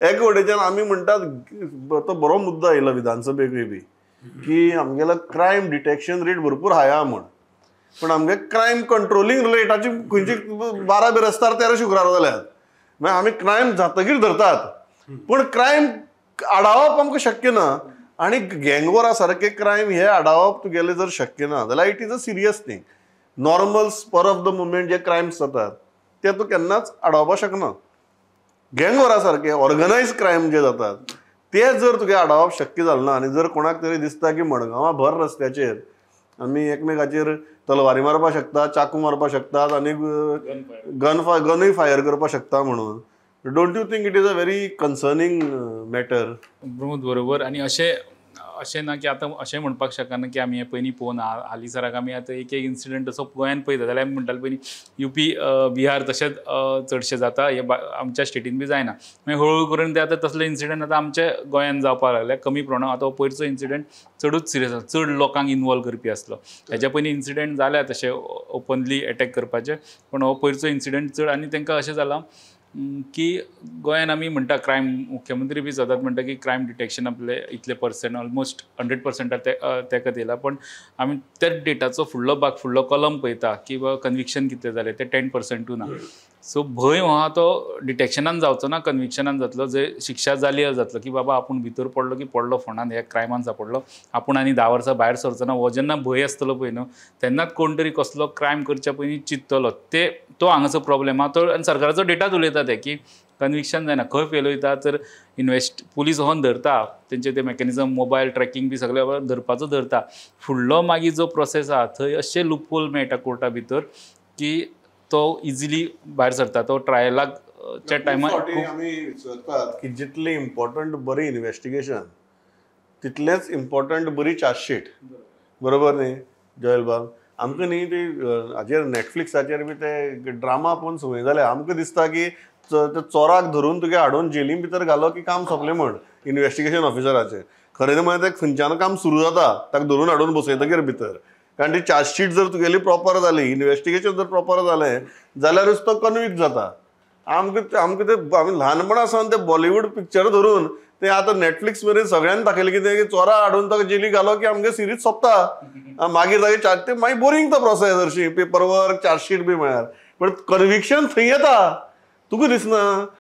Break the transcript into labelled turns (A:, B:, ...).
A: एके वटेच्यान आमी म्हणटात, तो बरो मुद्दो आयला विधानसभेकूय बी की आमगेलो क्रायम डिटेक्शन रेट भरपूर हाय आहा म्हण, पण आमगे क्रायम कंट्रोलिंग रेटाची खंयची 12 बिरस्तार 13 शुक्रार जाल्यात. मागीर आमी क्रायम जातकीर धरतात, पूण क्रायम आडावप आमकां शक्य ना. आनी गँगवॉरा सारके क्रायम हे आडावप तुगेले जर शक्य ना जाल्यार it is a serious thing. Normal spur of the moment J crimes जातात ते तूं केन्नाच आडावपाक शकना. गँगवॉरा सारके ऑर्गनायज क्रायम जे जातात ते जर तुगे आडावप शक्य जालें ना, आनी जर कोणाक तरी दिसता की मडगांवां भर रस्त्याचेर आमी एकमेकाचेर तलवारी मारपाक शकता, चाकू मारपाक शकतात आनी गनूय फायर करपाक शकता म्हणून, don't you think it is a very concerning matter?
B: Pramod बरोबर. आनी अशें अशें ना की आतां अशें म्हणपाक शकना की आमी हें पयलीं पळोवना. हालींसराक आमी आतां एक एक इन्सिडंट असो गोंयान पळयता जाल्यार आमी म्हणटाले पयलीं युपी बिहार तशेंच चडशें जाता, हें आमच्या स्टेटीन बी जायना. मागीर हळूहळू करून ते आतां तसले इन्सिडंट आतां आमच्या गोंयान जावपाक लागले कमी प्रमाणान. आतां हो पयरचो इन्सिडंट चडूच सिरियस आसा, चड लोकांक इनवॉल्व करपी आसलो. हेज्या पयलीं इन्सिडंट जाल्या तशे ओपनली एटॅक करपाचे, पूण हो पयरचो इन्सिडंट चड. आनी तांकां अशें जालां की गोंयान आमी म्हणटा क्रायम, मुख्यमंत्री बी सदांच म्हणटा की क्रायम डिटेक्शन आपले इतले पर्संट, ऑलमोस्ट 100% तेका दिला, पण आमी त्याच डेटाचो फुडलो भाग, फुडलो कॉलम पळयता की बाबा कन्विक्शन कितलें जालें, तें 10%ूय ना. सो भंय आहा तो डिटेक्शनान जावचो ना, कन्विक्शनान जातलो. जंय शिक्षा जाली जातलो की बाबा आपूण भितर पडलो की पडलो फोंडान, ह्या क्रायमान सापडलो आपूण आनी 10 वर्सां भायर सरचो ना, हो जेन्ना भंय आसतलो पळय न्हू तेन्नाच कोण तरी कसलो क्रायम करच्या पयलीं चिंततलो. ते तो हांगासर प्रॉब्लेम आहा. तो आनी सरकाराचो डेटाच उलयता ते की कन्विक्शन जायना. खंय फेल वयता तर पुलीस वचोन धरता, तेंचे ते मॅकॅनिजम मोबायल ट्रॅकिंग बी सगळे धरपाचो धरता. फुडलो मागीर जो प्रोसेस आहा थंय अशें लुपहोल मेळटा कोर्टा भितर की तो इजिली भायर सरता. तो ट्रायलाक च्या टायमार
A: आमी विचारतात की जितलें इम्पॉर्टंट बरी इन्वेस्टिगेशन तितलेंच इम्पॉर्टंट बरी चार्जशीट, बरोबर न्ही जोयल बाब? आमकां न्ही ती हाजेर नॅटफ्लिक्साचेर बी ते ड्रामा पळोवन संवय जाल्या. आमकां दिसता की ते चोराक धरून तुगे हाडून जेलीन भितर घालो की काम सोंपलें म्हण इन्वेस्टिगेशन ऑफिसराचें. खरें म्हळ्यार तें खंयच्यान काम सुरू जाता ताका धरून हाडून बसयतकीर भितर, कारण ती चार्जशीट जर तुगेली प्रॉपर जाली, इन्वेस्टिगेशन जर प्रॉपर जालें जाल्यारूच तो कन्विक्ट जाता. आमकां आमकां ते आमी ल्हानपणा सावन ते बॉलिवूड पिक्चर धरून ते आतां नॅटफ्लिक्स मेरेन सगळ्यांनी दाखयलें कितें की चोरा हाडून ताका जेली घालो की आमगे सिरीज सोंपता. मागीर तागे चार्ज ते मागीर बोरींग तो प्रोसेस हरशीं, पेपर वर्क चार्जशीट बी म्हळ्यार, पण कन्विक्शन थंय येता तुका दिसना.